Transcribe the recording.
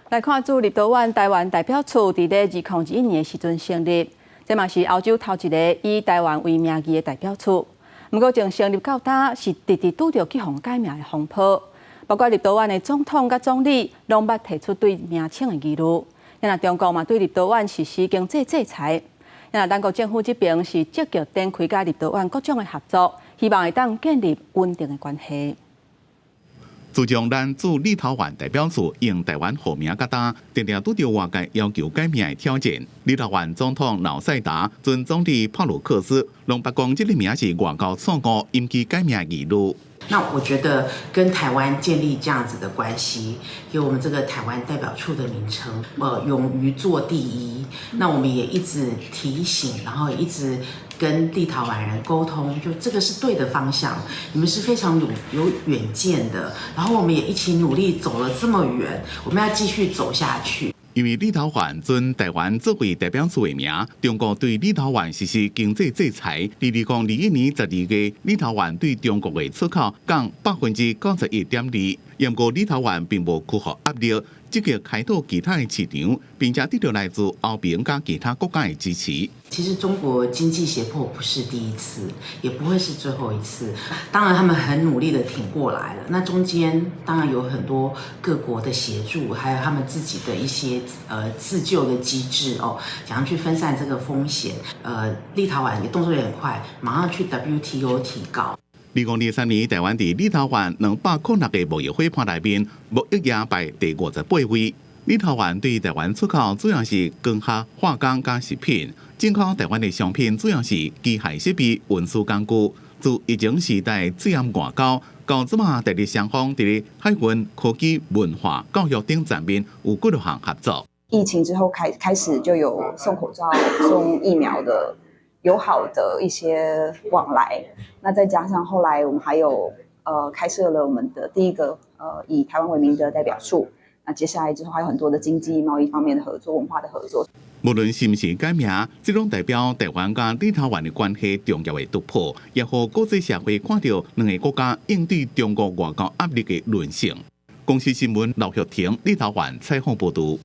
來看駐立陶宛臺灣代表處佇咧2021年的時陣成立，這嘛是歐洲頭一个以臺灣為名義的代表處。毋過從成立到今，是直直拄著去予改名的風波，包括立陶宛的總統佮總理攏捌提出對名稱的疑慮。若中國嘛對立陶宛實施經濟制裁，若咱國政府這邊是積極展開佮立陶宛各種的合作，希望會當建立穩定的關係。自從咱駐立陶宛代表處用臺灣號名到今，定定拄著外界要求改名的挑戰。立陶宛總統瑙塞達、前總理帕魯克斯攏捌講這个名是外交錯誤，引起改名疑慮。那我覺得跟臺灣建立這樣子的關係，給我們這個臺灣代表處的名稱，勇於做第一。那我們也一直提醒，然後一直跟立陶宛人溝通，就這個是對的方向，你們是非常有遠見的。然後我們也一起努力走了這麼遠，我們要繼續走下去。因為立陶宛准臺灣作為代表處的名，中國對立陶宛實施經濟制裁。2021年12月，立陶宛對中國的出口降91.2%。毋過立陶宛並無屈服壓力，積極開拓其他的市場，並且得到來自歐盟佮其他國家的支持。其實中國經濟脅迫不是第一次，也不會是最後一次。當然，他們很努力的挺過來了。那中間當然有很多各國的協助，還有他們自己的一些自救的機制哦，怎樣去分散這個風險。立陶宛也動作也很快，馬上去 WTO 提告。 2023年，臺灣佇立陶宛206個貿易夥伴內面，貿易額排第58位。立陶宛對臺灣出口主要是光學、化工佮食品，進口臺灣的商品主要是機械設備、運輸工具。自疫情時代最暗外交，到這馬台立雙方佇海運、科技、文化、教育等層面有幾多項合作。疫情之後開始就有送口罩、送疫苗的友好的一些往來，那再加上後來我們還有開設了我們的第一個以台灣為名的代表處，那接下來之後還有很多的經濟貿易方面的合作、文化的合作。無論是毋是改名，這攏代表臺灣佮立陶宛的關係重要的突破，也予國際社會看著兩个國家應對中國外交壓力的韌性。公視新聞劉玉婷，立陶宛採訪報導。